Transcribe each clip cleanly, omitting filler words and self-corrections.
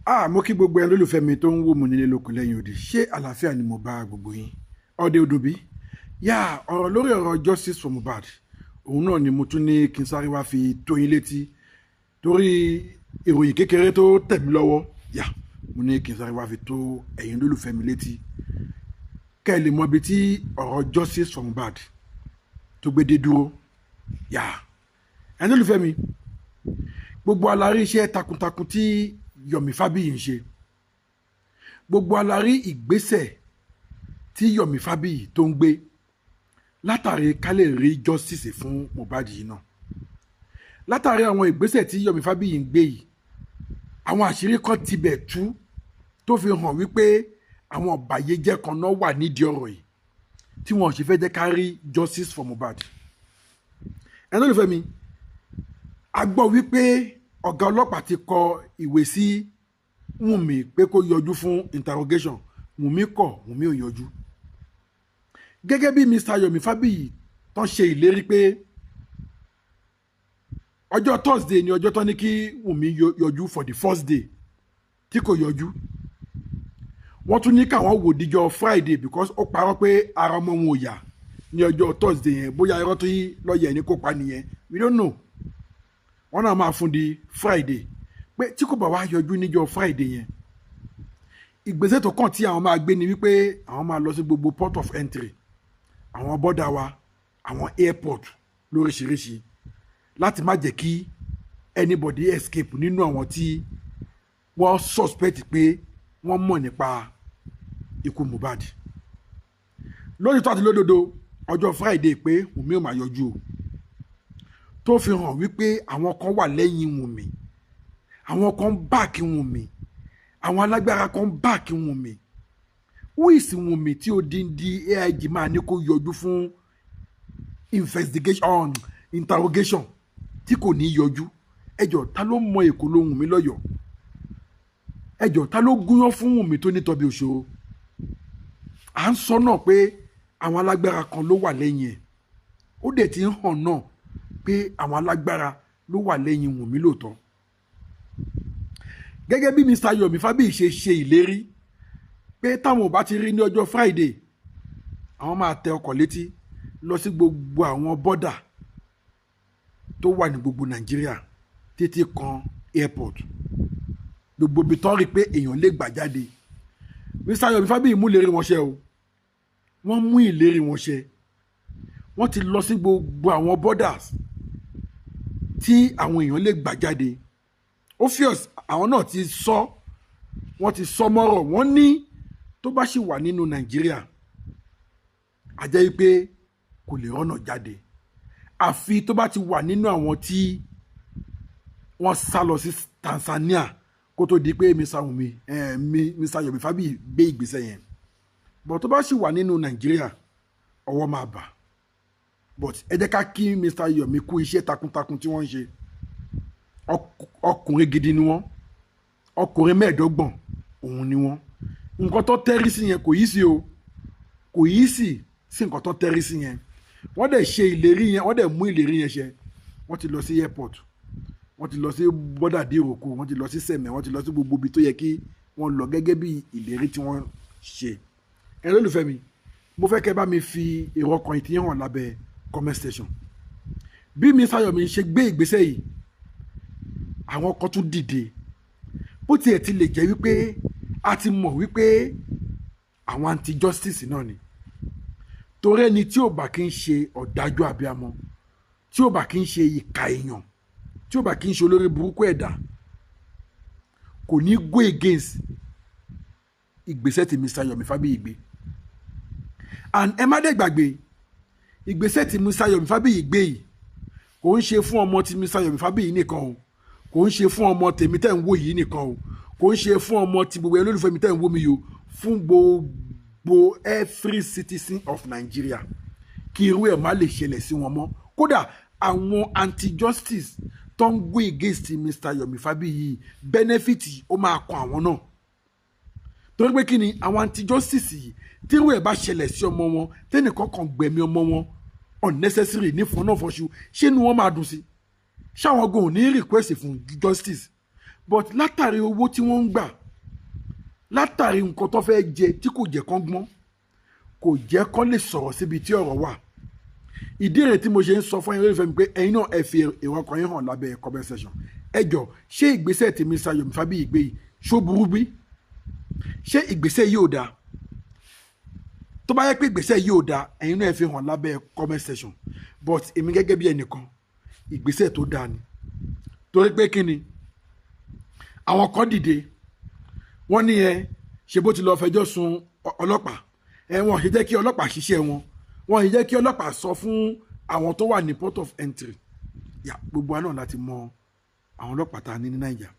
Mo kí gbogbo ẹni lólùfẹ́ mi tó ń wò mí nílé lóko lẹ́yìn odi. Ṣé àlàáfíà ni mo bá gbogbo yín? Ọdẹ odòbí yá ọ̀rọ̀ lórí ọ̀rọ̀ justice for Mohbad, òun náà ni mo tún ní kí n sáré wá fi tó yín létí, torí ìròyìn kékeré tó tẹ̀ mí lọ́wọ́ yá, mo ní kí n sáré wá fi tó ẹ̀yin lólùfẹ́ mi létí, kẹ́ ẹ lè mọ ibi tí ọ̀rọ̀ justice for Mohbad tó gbé dé dúró. Yá, ẹ̀yin lólùfẹ́ mi, gbogbo alárí iṣẹ́ takuntakun tí Yomi Fabiyi ń ṣe, gbogbo alárí ìgbésẹ̀ tí Yomi Fabiyi tó ń gbé látàrí ká lè rí justice fún Mohbad yìí náà. Látàrí àwọn ìgbésẹ̀ tí Yomi Fabiyi ń gbé yìí, àwọn àṣírí kan tibẹ̀ tú tó fi hàn wípé àwọn ọ̀bàyéjẹ́ kan náà wà nídìí ọ̀rọ̀ yìí tí wọn ò sì fẹ́ jẹ́ ká rí justice for Mohbad. Ẹni olùfẹ́ mi, a gbọ́ wípé ọ̀gá ọlọ́pàá ti kọ ìwé sí Wùnmí pé kó yọjú fún interrogation. Wùnmí kọ̀, Wùnmí ò yọjú. Gẹ́gẹ́ bí Mr. Yomi Fabiyi tán ṣe ìlérí pé ọjọ́ Thursday ni ọjọ́ tán ní kí Wùnmí yọjú for the first day tí kò yọjú. Wọ́n tún ní káwọn wò díjọ́ Friday, because ó parọ́ pé ara ọmọ wọn ò yá ní ọjọ́ Thursday yẹn. Bóyá irọ́ tó yí lọ́yẹ̀ ní kó pa nìyẹn, we don't know. Wọ́n náà máa fún di Friday, pé tí kò bá wá yọjú níjọ́ Friday yẹn, ìgbésẹ̀ tó kàn tí àwọn máa gbé ni wípé àwọn máa lọ sí gbogbo port of entry, àwọn border wa, àwọn airport lóríṣiríṣi, láti má jẹ́ kí anybody escape nínú àwọn tí wọ́n suspect pé wọ́n mọ̀ nípa ikú Mohbad. Lóòótọ́ àti lódodo, ọjọ́ Friday pé Wùnmí ò máa yọjú o, tó fi hàn wípé àwọn kan wà lẹ́yìn Wùnmí, àwọn kan back Wùnmí, àwọn alágbára kan back Wùnmí. Wíìsì Wùnmí tí odindi AIG máa ní kó yọjú fún investigation, interrogation, tí kò ní yọjú? Ẹjọ́, ta ló mọ èkó ló Wùnmí lọ́yọ̀ọ́? Ẹjọ́, ta ló gúnyán fún Wùnmí tó ní tọ́bi òṣòro? À ń sọ náà pé àwọn alágbára kan ló wà lẹ́yìn ẹ̀. Ó dẹ̀ ti ń hàn náà pé àwọn alágbára ló wà lẹ́yìn Wùnmí lóòótọ́. Gẹ́gẹ́ bí Mr. Yomi Fabiyi ṣe ṣe ìlérí pé táwọn ò bá ti rí ní ọjọ́ Friday, àwọn máa tẹ ọkọ̀ létí lọ sí gbogbo àwọn border tó wà ní gbogbo Nàìjíríà, títí kan airport, gbogbo ibi tán rí pé èèyàn lè gbà jáde. Mr. Yomi Fabiyi mú ìlérí wọn ṣẹ o. Wọ́n mú ìlérí wọn ṣẹ. Wọ́n ti lọ sí gbogbo àwọn borders tí àwọn èèyàn lè gbà jáde. Obvious, àwọn náà ti sọ, wọ́n ti sọ mọ́rọ̀. Wọ́n ní tó bá sì wà nínú Nàìjíríà, a jẹ́ pé kò lè rọ́nà jáde, àfi tó bá ti wà nínú àwọn tí wọ́n sá lọ sí Tanzania kó tó di pé Mr. Wunmi, Mr. Yomi Fabiyi gbé ìgbésẹ̀ yẹn. But tó bá sì wà nínú Nàìjíríà, ọwọ́ máa bà. But ẹ jẹ́ ká kí Mr. Yomi kú iṣẹ́ takuntakun tí wọ́n ń ṣe. Ọkùnrin gidi ni wọ́n, ọkùnrin 25 òun ni wọ́n. Nǹkan tó tẹ́rí sí yẹn kò yí sí o, kò yí sí sí nǹkan tó tẹ́rí sí yẹn. Wọ́n dẹ̀ ṣe ìlérí yẹn, wọ́n dẹ̀ mú ìlérí yẹn ṣẹ. Wọ́n ti lọ sí airport, wọ́n ti lọ sí border díròkó, wọ́n ti lọ sí Sẹ̀mẹ̀, wọ́n ti lọ sí gbogbo ibi tó yẹ kí wọ́n lọ gẹ́gẹ́ bí ìlérí tí wọ́n ṣe. Ẹ lólùfẹ́ mi, mo fẹ́ kẹ́ bá mi fi èrò ọkàn yìí tí hàn lábẹ́ comment section. Bí Mr. Yomi ṣe gbé ìgbésẹ̀ yìí, àwọn kan tún dìde. Bó tiẹ̀ ti lè jẹ́ wípé a ti mọ̀ wípé àwọn anti-justice náà ni, torí ẹni tí ò bá kí ń ṣe ọ̀dájú abiyamọ, tí ò bá kí ń ṣe ìkà èèyàn, tí ò bá kí ń ṣe olórí burúkú ẹ̀dá, kò ní go against ìgbésẹ̀ tí Mr. Yomi Fabiyi gbé. And ẹ má dẹ̀ gbàgbé, ìgbésẹ̀ tí Mr. Yomi Fabiyi gbé yìí, kò ń ṣe fún ọmọ tí Mr. Yomi Fabiyi nìkan o, kò ń ṣe fún ọmọ tèmi tẹ́ ń wò yìí nìkan o, kò ń ṣe fún ọmọ tí gbogbo olólùfẹ́ mi tẹ́ ń wò mí yìí o, fún gbogbo every citizen of Nigeria, kí irú ẹ̀ má lè ṣẹlẹ̀ sí wọn mọ́. Kódà àwọn anti-justice tó ń go against Mr. Yomi Fabiyi, benefit ó máa kan àwọn náà, torí pé kí ni àwọn anti-justice yìí, tí irú ẹ̀ bá ṣẹlẹ̀ sí ọmọ wọn, tẹ́nìkan kan gbẹ̀mí ọmọ wọn unnecessary ní fọnà fọṣù, ṣé inú wọn máa dùn sí? Ṣáwọn gan ò ní request fún justice? But látàrí owó tí wọ́n ń gbà, látàrí nǹkan tó fẹ́ jẹ tí kò jẹ́ kán gbọ́n, kò jẹ́ kán lè sọ̀rọ̀ síbi tí ọ̀rọ̀ wà. Ìdí rẹ̀ tí mo ṣe ń sọ fún yín lórí fẹ́mi pé ẹ̀yin náà, ẹ fi èrò ọkàn yín hàn lábẹ́ comment section. Ẹ jọ, ṣé ìgbésẹ̀ tí Mr. Yomi Fabiyi gbé yìí, ṣó burú bí? Ṣé ìgbésẹ̀ yìí ò dáa? Tó bá yẹ pé ìgbésẹ̀ yìí ò dáa, ẹ̀yin náà, ẹ fi hàn lábẹ́ comment section. But èmi gẹ́gẹ́ bí ẹnìkan, ìgbésẹ̀ tó dáa ni. Torí pé kí ni? Àwọn kan dìde, wọ́n ní ẹ ṣe bó ti lọ fẹjọ́ sùn ọlọ́pàá ẹ, wọn ṣe jẹ́ kí ọlọ́pàá ṣiṣẹ́ wọn, wọn ṣe jẹ́ kí ọlọ́pàá sọ fún àwọn tó wà ní port of entry. Yà gbogbo wa náà láti mọ àwọn ọlọ́pàá tá a ní ní Naija.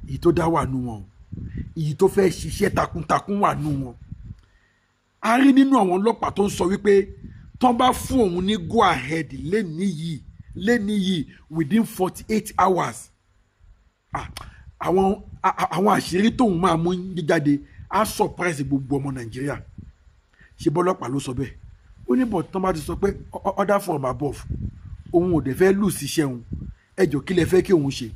Èyí tó dá wà nù wọn o, èyí tó fẹ́ ṣiṣẹ́ takuntakun wà nù wọn. A rí nínú àwọn ọlọ́pàá tó ń sọ wípé tán bá fún òun ní go ahead lẹ́ni yìí, lẹ́ni yìí, within 48 hours, àwọn àṣírí tóun máa mú jáde á surprise gbogbo ọmọ Nàìjíríà. Ṣe bọ́lọ́pàá ló sọ bẹ́ẹ̀? Ó ní bọ̀ tán bá ti sọ pé order from above, òun ò dẹ̀ fẹ́ lose iṣẹ́ òun. Ẹ jọ̀ọ́, kí lẹ fẹ́ kí òun ṣe?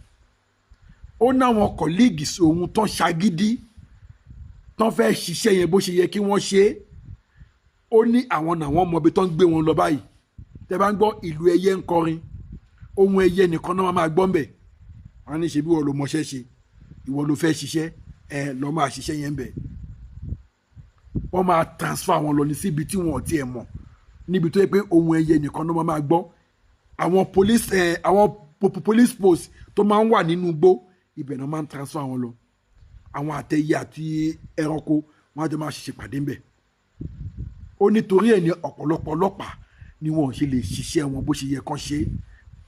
Ó náwọn colleagues òun tán ṣagídí, tán fẹ́ ṣiṣẹ́ yẹn bó ṣe yẹ kí wọ́n ṣe é. Ó ní àwọn làwọn mọ ibi tán ń gbé wọn lọ báyìí. Tẹ bá ń gbọ́ ìlú ẹyẹ ń kọrin, ohun ẹyẹ nìkan náà máa gbọ́ ń bẹ̀. Wọ́n á ní ṣe bí wọ́n ló mọṣẹ́ ṣe, ìwọ ló fẹ́ ṣiṣẹ́, ẹ lọ́ máa ṣiṣẹ́ yẹn ń bẹ̀. Wọ́n máa transfer wọn lọ ní síbi tí wọn ò tiẹ̀ mọ̀, níbi tó yẹ pé ohun ẹyẹ nìkan náà máa gbọ́. Àwọn police ẹ, àwọn police post tó máa ń wà nínú igbó, ibẹ̀ náà máa ń transfer wọn lọ. Àwọn àtẹyẹ àti ẹranko, wọn á jọ máa ṣiṣẹ́ pàdé ńbẹ̀. Ó nítorí ẹ̀ ní ọ̀pọ̀lọpọ̀ ọlọ́pàá ni wọn ò ṣe lè ṣiṣẹ́ wọn bó ṣe yẹ kán ṣe,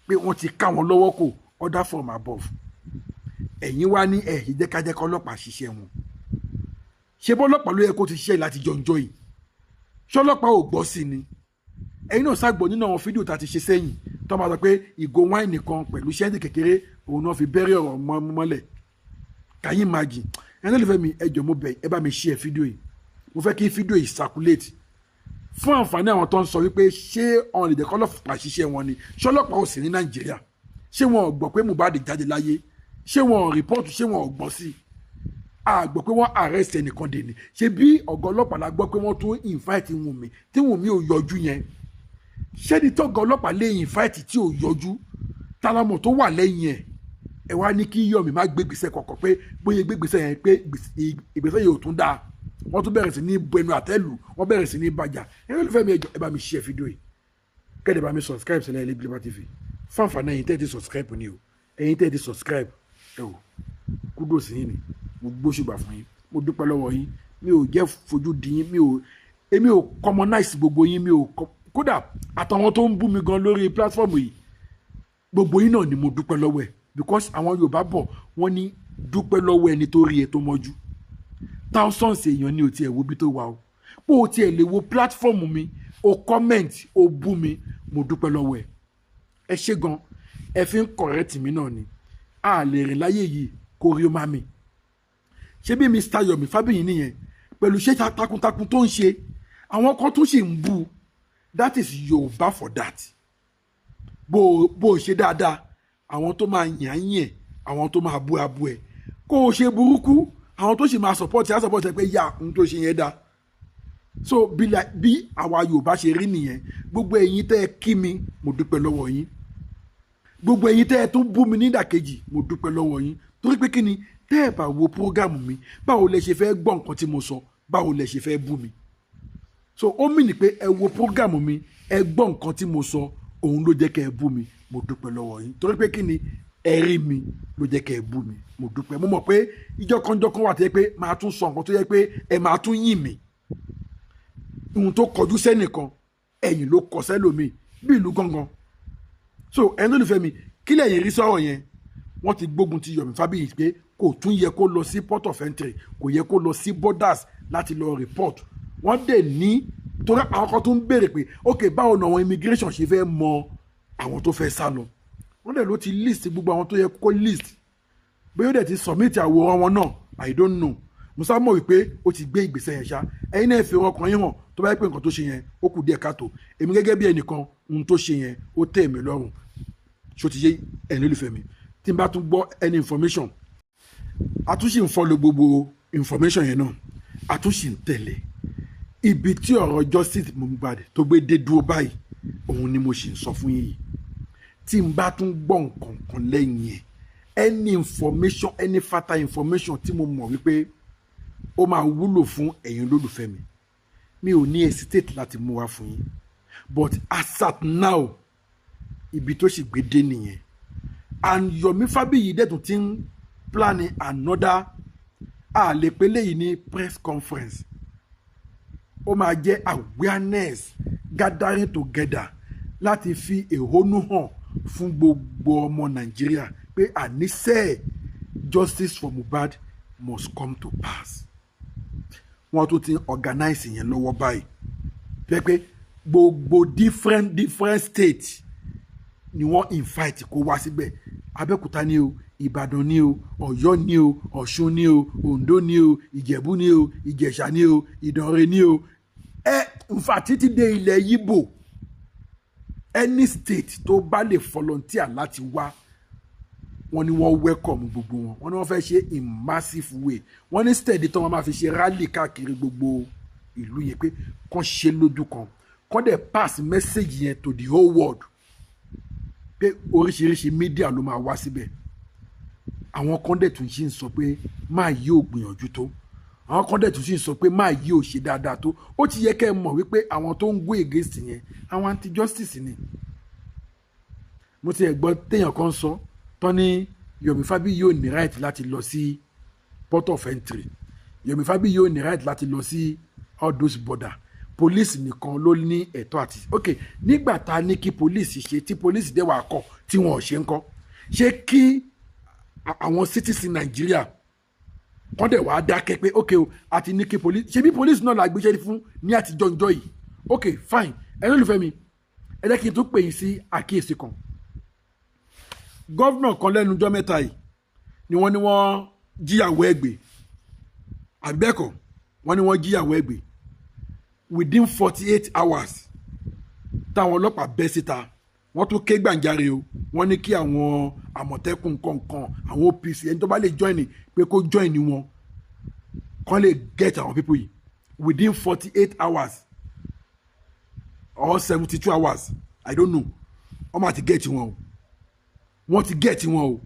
pé wọ́n ti ká wọn lọ́wọ́ kò. Order from above. Ẹ̀yin wá ní ẹ̀ jẹ́ ká jẹ́ kọ́ ọlọ́pàá ṣiṣẹ́ wọn. Ṣé bọ́lọ́pàá ló yẹ kó ti ṣiṣẹ́ láti jọjọ́ yìí? Ṣọlọ́pàá ò gbọ́ sí ni? Ẹ̀yin náà ṣàgbọ́ nínú àwọn fídíò tá a ti ṣe sẹ́yìn tó máa sọ pé ìgò wáìnì kan pẹ̀lú ṣẹ́ńtì kékeré, òun náà fi bẹ́rẹ̀ ọ̀rọ̀ mọ́lẹ̀. Can you imagine? Ẹni tó lè fẹ́ mi, ẹ jọ̀ọ́, mo bẹ̀, ẹ bá mi share fídíò yìí. Mo fẹ́ kí fídíò yìí circulate fún àǹfààní àwọn tó ń sọ wípé ṣé ọ̀n lè jẹ́ kọ́lọ́pàá ṣiṣẹ́ wọn ni? Ṣọlọ́pàá ò sí ní Nàìjíríà? Ṣé wọn ò gbọ́ pé Mohbad jáde láyé? Ṣé wọn ò report? Ṣé wọn ò gbọ́ sí i? A gbọ́ pé wọ́n arrest ẹnìkan dè ní. Ṣé bí ọ̀gá ọlọ́pàá la gbọ́ pé wọ́n tún invite Wùnmí, tí Wùnmí ò yọjú yẹn? Ṣé ní tọ́gà ọlọ́pàá lè invite tí ò yọjú, tálámọ̀ tó wà lẹ́yìn ẹ̀? Ẹ wá ní kí Yomi má gbé gbèsè kọ̀ọ̀kan, pé bóyá gbé gbèsè yẹn, pé ìgbésẹ̀ yìí ò tún dáa. Wọ́n tún bẹ̀rẹ̀ sí ní bu ẹnu àtẹ́lù, wọ́n bẹ̀rẹ̀ sí ní bàjá. Ẹ ló fẹ́ mi, ẹ jọ̀ọ́, ẹ bá mi share fídíò yìí, kẹ́ẹ̀dẹ̀ bá mi subscribe sílẹ̀ ilé Global TV. Fún àǹfààní ẹ̀yin tẹ́ ẹ ti subscribe ni o. Ẹ̀yin tẹ́ ẹ ti subscribe, ẹ wò, kudos yín ni. Mo gbóṣùbà fún yín, mo dúpẹ́ lọ́wọ́ yín. Mi ò jẹ́ fojú di yín, mi ò, èmi ò commonize gbogbo yín, mi ò kódà àtàwọn tó ń bú mi gan lórí platform yìí, gbogbo yín náà ni mo dúpẹ́ lọ́wọ́ ẹ̀, because àwọn Yorùbá bọ̀, wọ́n ní dúpẹ́ lọ́wọ́ ẹni tó rí ẹ tó mọ́jú. Thousands èèyàn ní o tiẹ̀ wo bí tó wà o, pé o tiẹ̀ lè wo platform mi, o comment, o bú mi, mo dúpẹ́ lọ́wọ́ ẹ̀. Ẹ ṣé gan, ẹ fi ń correct mi náà ni. A lè rìn láyé yìí kó rí o má mi. Ṣé bí Mr. Yomi Fabiyi nìyẹn, pẹ̀lú iṣẹ́ takuntakun tó ń ṣe, àwọn kan tún sì ń bú. That is Yorùbá for that. Bó o ṣe dáadáa, àwọn tó máa yàn án yẹn, àwọn tó máa bú abú ẹ. Kó o ṣe burúkú, àwọn tó sì máa support á support ẹ pé yà ń tó ṣe yẹn dáa. So bí àwa Yorùbá ṣe rí nìyẹn. Gbogbo ẹ̀yin tẹ́ ẹ kí mi, mo dúpẹ́ lọ́wọ́ yín. Gbogbo ẹ̀yin tẹ́ ẹ tún bú mi nídàkejì, mo dúpẹ́ lọ́wọ́ yín. Torí pé kí ni? Tẹ́ ẹ bá wo program mi, báwo lẹ ṣe fẹ́ gbọ́ nǹkan tí mo sọ? Báwo lẹ ṣe fẹ́ bú mi? So ó mì ní pé ẹ wo program mi, ẹ gbọ́ nǹkan tí mo sọ, òun ló jẹ́ kẹ́ ẹ bú mi. Mo dúpẹ́ lọ́wọ́ yín. Torí pé kí ni? Ẹ rí mi ló jẹ́ kẹ́ ẹ bú mi. Mo dúpẹ́. Mo mọ̀ pé ìjọkànjọkàn wà tó yẹ pé máa tún sọ nǹkan tó yẹ pé ẹ máa tún yìn mí. Ohun tó kọjú sẹ́nìkan, ẹ̀yìn ló kọ sẹ́lòmíì bí ìlú gangan. So ẹni tó lè fẹ́ mi, kí lẹ̀yin rí sọ̀rọ̀ yẹn? Wọ́n ti gbógun ti Yomi Fabiyi pé kò tún yẹ kó lọ sí port of entry, kò yẹ kó lọ sí borders láti lọ report. Wọ́n dẹ̀ ní torí àwọn kan tó ń béèrè pé, ok, báwo ni àwọn immigration ṣe fẹ́ mọ àwọn tó fẹ́ sá lọ? Wọ́n dẹ̀ ló ti list gbogbo àwọn tó yẹ kó list, bóyá ó dẹ̀ ti submit àwòrán wọn náà, I don't know. Musa mọ̀ wípé ó ti gbé ìgbésẹ̀ yẹn ṣá. Ẹ̀yin náà fi ọkàn yín hàn. Tó bá yẹ pé nǹkan tó ṣe yẹn, ó kù díẹ̀ káàtó, èmi gẹ́gẹ́ bí ẹnìkan, ohun tó ṣe yẹn, ó tẹ́ mi lọ́rùn. Ṣó ti yé ẹ̀yin olùfẹ́ mi? Tí n bá tún gbọ́ any information. Àtúnṣe ń follow gbogbo information yẹn náà, àtúnṣe ń tẹ̀lé ibi tí ọ̀rọ̀ justice Mohbad tó gbé dé dúró báyìí. Òun ni mo sì ń sọ fún yín yìí. Tí n bá tún gbọ́ nǹkan kan lẹ́yìn ẹ̀, any information, any further information tí mo mọ̀ wípé ó máa wúlò fún ẹ̀yin olólùfẹ́ mi, mi ò ní hesitate láti mú wá fún yín. But as at now, ibi tó sì gbé dé nìyẹn. And Yomi Fabiyi dẹ̀ tún ti ń plan another, a lè pè léyìí ní press conference, ó máa jẹ́ awareness gathering together láti fi ẹ̀hónú hàn fún gbogbo ọmọ Nàìjíríà pé àníṣe justice for Mohbad must come to pass. Wọ́n tún ti ń organize yẹn lọ́wọ́ báyìí pé gbogbo different different states ni wọ́n invite kó wá síbẹ̀. Abẹ́òkúta ni o, Ìbàdàn ni o, Ọ̀yọ́ ni o, Ọ̀ṣun ni o, Oǹdó ni o, Ìjẹ̀bú ni o, Ìjẹ̀ṣà ni o, Ìdànrè ni o, ẹ nfa títí dé ilẹ̀ Yíbò. Any state tó bá lè volunteer láti wá, wọ́n ní wọ́n welcome gbogbo wọn. Wọ́n ní wọ́n fẹ́ ṣe in massive way. Wọ́n ní steady tó wọ́n máa fi ṣe rally káàkiri gbogbo ìlú yẹn, pé kàn ṣe lójú kan, kàn dẹ̀ pass message yẹn to the whole world, pé oríṣiríṣi media ló máa wá síbẹ̀. Àwọn kan dẹ̀ tún ṣì ń sọ pé máa yí ò gbìyànjú tó, àwọn kan dẹ̀ tún ṣì ń sọ pé máa yí ò ṣe dáadáa tó. Ó ti yẹ kẹ́ ẹ mọ̀ wípé àwọn tó ń go against yẹn, àwọn anti-justice ni. Mo ti ẹ̀ gbọ́ téèyàn kan sọ tán ní Yomi Fabiyi yóò ní right láti lọ sí port of entry, Yomi Fabiyi yóò ní right láti lọ sí all those border, police nìkan ló ní ẹ̀tọ́ àti. Ok, nígbà tá a ní kí police ṣe, tí police dẹ̀ wà kọ̀ tí wọn ò ṣe ń kọ́, ṣé kí àwọn citizen Nàìjíríà kọ́ dẹ̀ wàá dákẹ́ pé ok o, àti ní kí police ṣe bí police náà la gbéṣẹ́ fún ní àtijọ́ ìjọ yìí? Ok, fine. Ẹ lólùfẹ́ mi, ẹ jẹ́ kí n tún pè yín sí àkíyèsí kan. Governor kan lẹ́nu ọjọ́ mẹ́ta yìí ni wọ́n ní wọ́n jíyàwó ẹ̀ gbé, àbẹ́ẹ̀kọ́? Wọ́n ní wọ́n jíyàwó ẹ̀ gbé. Within 48 hours táwọn ọlọ́pàá bẹ́ síta, wọ́n tún ké gbàǹjarè o. Wọ́n ní kí àwọn Àmọ̀tẹ́kùn kọ̀ọ̀kan, àwọn OPC, ẹni tó bá lè join, pé kó join wọn, kán lè get àwọn people yìí within 48 hours or 72 hours, I don't know. Wọ́n máa ti get wọn o, wọ́n ti get wọn o,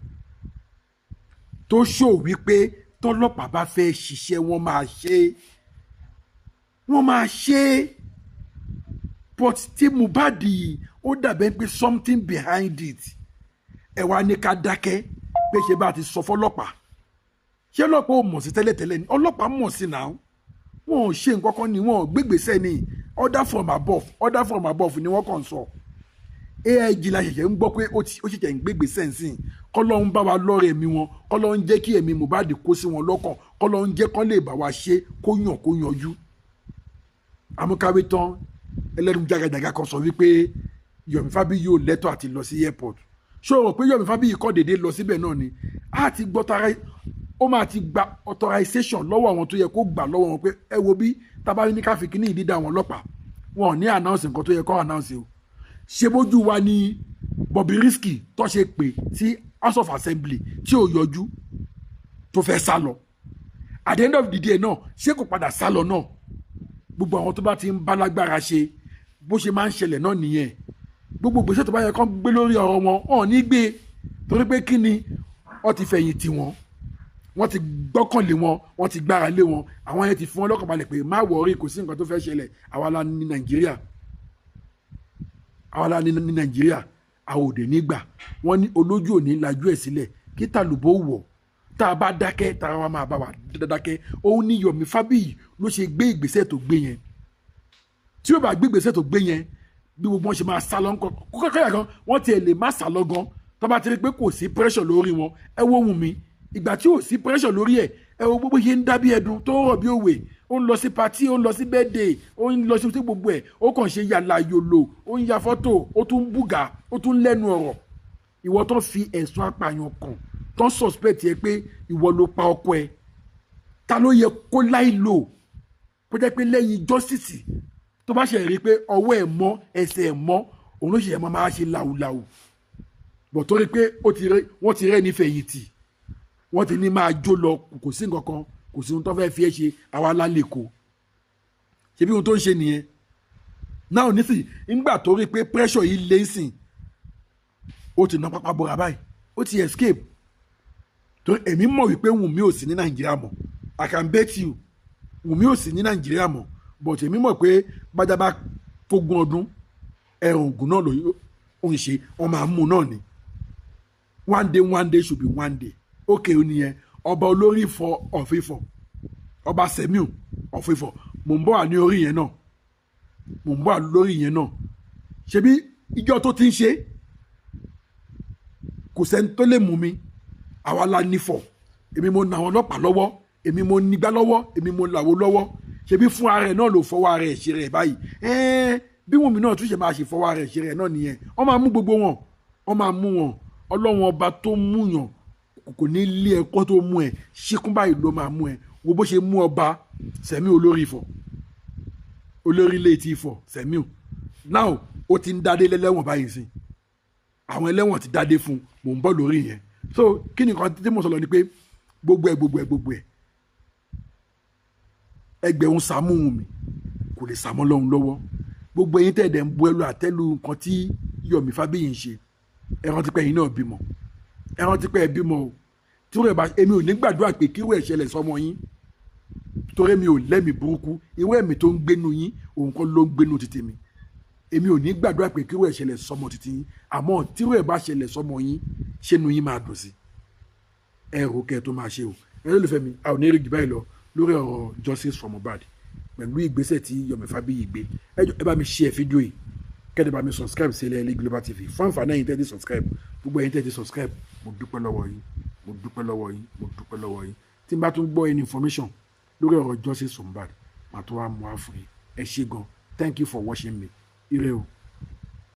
tó show wípé tọ́lọ́pàá bá fẹ́ ṣiṣẹ́, wọ́n máa ṣe é, wọ́n máa ṣe é. But tí Mohbad yìí, ó dàbẹ́ pé something behind it. Ẹ wá ní ká dákẹ́ pé ṣe bá ti sọ fọlọ́pàá. Ṣé ọlọ́pàá ò mọ̀ sí tẹ́lẹ̀tẹ́lẹ̀ ni? Ọlọ́pàá mọ̀ sí náà. Wọn ò ṣe nǹkan kan ni, wọn ò gbégbèsè ni. Order from above, order from above ni wọ́n kàn sọ. AIG la ṣẹ̀ṣẹ̀ ń gbọ́ pé ó ṣẹ̀ṣẹ̀ ń gbégbèsè ńsìn. Kọ́lọ́run bá wa lọ́rẹ̀ ẹ̀mí wọn, kọ́lọ́run jẹ́ kí ẹ̀mí Mohbad kó sí wọn lọ́kàn, kọ́lọ́run jẹ́ kán lè bá wa ṣe kó yàn kó yanjú. Amúkáwé tán, ẹlẹ́nu jagajaga kan sọ wípé Yomi Fabiyi yóò lẹ́tọ̀ àti lọ sí airport. Ṣé o rò pé Yomi Fabiyi kọ́ déédéé lọ síbẹ̀ náà ni? A ti gbọ́ tara, ó máa ti gba authorization lọ́wọ́ àwọn tó yẹ kó gbà lọ́wọ́ wọn, pé ẹ wo bí tábà ní ká fi kíní ìdídá àwọn ọlọ́pàá, wọn ò ní announce nǹkan tó yẹ kó announce o. Ṣe bójú wa ní Bobrisky tó ṣe pè sí House of Assembly tí ò yọjú, tó fẹ́ sá lọ? At the end of the day náà, ṣé kò padà sá lọ náà? Gbogbo àwọn tó bá ti ń bá lágbára ṣe, bó ṣe máa ń ṣẹlẹ̀ náà nìyẹn. Gbogbo gbèsè tó bá yẹ kán gbé lórí ọ̀rọ̀ wọn, wọn ò ní gbé, torí pé kí ni? Wọ́n ti fẹ̀yìn tì wọ́n, wọ́n ti gbọ́kànlé wọn, wọ́n ti gbára lé wọn. Àwọn yẹn ti fún wọn lọ́kàn balẹ̀ pé má worry, kò sí nǹkan tó fẹ́ ṣẹlẹ̀. Àwa la ní Nàìjíríà, àwa la ní Nàìjíríà, àwọn òde nígbà wọ́n ní olójú òní lajú ẹ̀ sílẹ̀ kí tàlùbọ̀ wọ̀. Tá a bá dákẹ́, tá a wá máa bá wa dákẹ́. Òun ní Yomi Fabiyi ló ṣe gbé ìgbésẹ̀ tó gbé yẹn. Tí ó bá gbé ìgbésẹ̀ tó gbé yẹn, bí gbogbo wọn ṣe máa sá lọ ńkọ́? Kókó kan, wọ́n tiẹ̀ lè má sá lọ gan tó bá ti rí pé kò sí pressure lórí wọn. Ẹ wo Wùnmí, ìgbà tí ò sí pressure lórí ẹ̀, ẹ wo gbogbo ṣe ń dá bí ẹdun tó rọ̀ bí òwe. Ó ń lọ sí party, ó ń lọ sí birthday, ó ń lọ sí gbogbo ẹ̀, ó kàn ṣe yàlà yòlò, ó ń ya fọ́tò, ó tún ń bùgà, ó tún lẹ́nu ọ̀rọ̀. Ìwọ tó fi ẹ̀sùn apààyàn kàn, tó ń suspect yẹ pé ìwọ ló pa ọkọ ẹ, ta ló yẹ kó láì lò kó jẹ́ pé lẹ́yìn justice tó bá ṣe rí i pé ọwọ́ ẹ̀ mọ́, ẹsẹ̀ ẹ̀ mọ́, òun ló ṣe máa ṣe làwùlàwù bọ̀, torí pé wọ́n ti rẹ́ ní fẹ̀yìntì. Wọ́n ti ní máa jó lọ, kò sí nǹkan kan, kò sí ohun tó fẹ́ fi ẹ́ ṣe. Àwa lálẹ́ kó ṣebí ohun tó ń ṣe nìyẹn náà nísìnyí. Nígbà tó rí pé pressure yìí lé sìn, ó ti ná pápá bora báyìí, ó ti escape. Torí èmi mọ̀ wípé Wùnmí ò sí ní Nàìjíríà mọ́. I can bet you, Wùnmí ò sí ní Nàìjíríà mọ́, but èmi mọ̀ pé bájábá fógún ọdún, ẹ̀rùn ògùn náà ló ń ṣe, wọ́n máa mú náà ni. One day, one day should be one day. Okay, ó nìyẹn. Ọba olórí Ifọ̀ of Ifọ̀, Ọba Sẹ̀míù of Ifọ̀, mò ń bọ̀ wà ní orí yẹn náà, mò ń bọ̀ wà lórí yẹn náà. Ṣebí ìjọ tó ti ń ṣe, kò sẹ́ni tó lè mú mi. Àwa la nífọ̀. Èmi mo nà àwọn ọlọ́pàá lọ́wọ́, èmi mo nígbà lọ́wọ́, èmi mo làwọ̀ lọ́wọ́. Ṣebí fún ara ẹ̀ náà ló fọwọ́ ara ẹ̀ ṣe rẹ̀ báyìí. Ẹ́ẹ́, bí Wùnmí náà tún ṣe máa ṣe fọwọ́ ara ẹ̀ ṣe rẹ̀ náà nìyẹn. Wọ́n máa mú gbogbo wọn, wọ́n máa mú wọn. Ọlọ́run Ọba tó mú yàn kò ní lé ẹ̀kọ́ tó mú ẹ ṣíkún báyìí ló máa mú ẹ. Wo bó ṣe mú Ọba Sẹ̀mí olórí Ifọ̀, olórí ilé ti Ifọ̀ Sẹ̀míù. Now ó ti ń dádé lẹ́lẹ́wọ̀n báyìí sí, àwọn ẹlẹ́wọ̀n ti dádé fún un. Mò ń bọ̀ lórí yẹn. So kí ni nǹkan tí mo sọ lọ ni pé gbogbo ẹ, gbogbo ẹ, gbogbo ẹ, ẹgbẹ̀rún sàmú mi kò lè sàmọ́ lọ́hùn lọ́wọ́. Gbogbo ẹ̀yin tẹ̀ dẹ̀ ń bu ẹlú àtẹ́lu nǹkan tí Yomi Fabiyi ń ṣe, ẹ rántí pé ẹ̀yin náà bímọ. Ẹ rántí pé ẹ bímọ o. Tí wọ́n bá, èmi ò ní gbàdúrà pé kí irú ẹ̀ ṣẹlẹ̀ sọmọ yín, torí mi ò lẹ́mìí burúkú. Irú ẹ̀mí tó ń gbénu yín, òun kọ́ ló ń gbénu títí mi. Èmi ò ní gbàdúrà pé kí irú ẹ̀ ṣẹlẹ̀ sọmọ títí yín. Àmọ́ tírú ẹ̀ bá ṣẹlẹ̀ sọmọ yín, ṣé inú yín máa dùn sí? Ẹ rò kẹ́ ẹ tó máa ṣe o. Ẹ lólùfẹ́ mi, a ò ní rí jù báyìí lọ lórí ọ̀rọ̀ justice for Mohbad pẹ̀lú ìgbésẹ̀ tí Yomi Fabiyi gbé. Ẹ jọ̀ọ́, ẹ bá mi share fídíò yìí, kẹ́ni bá mi subscribe sí Ẹlẹ́yẹlé Global TV fún àǹfààní ẹ̀yin tẹ́ ti subscribe. Gbogbo ẹ̀yin tẹ́ ti subscribe, mo dúpẹ́ lọ́wọ́ yín, mo dúpẹ́ lọ́wọ́ yín, mo dúpẹ́ lọ́wọ́ yín. Tí n bá tún gbọ́ any information lórí ọ̀rọ̀ justice for Mohbad, màá tó wá mú wá fún yín. Ẹ ṣé gan. Thank you for watching me. Ire o.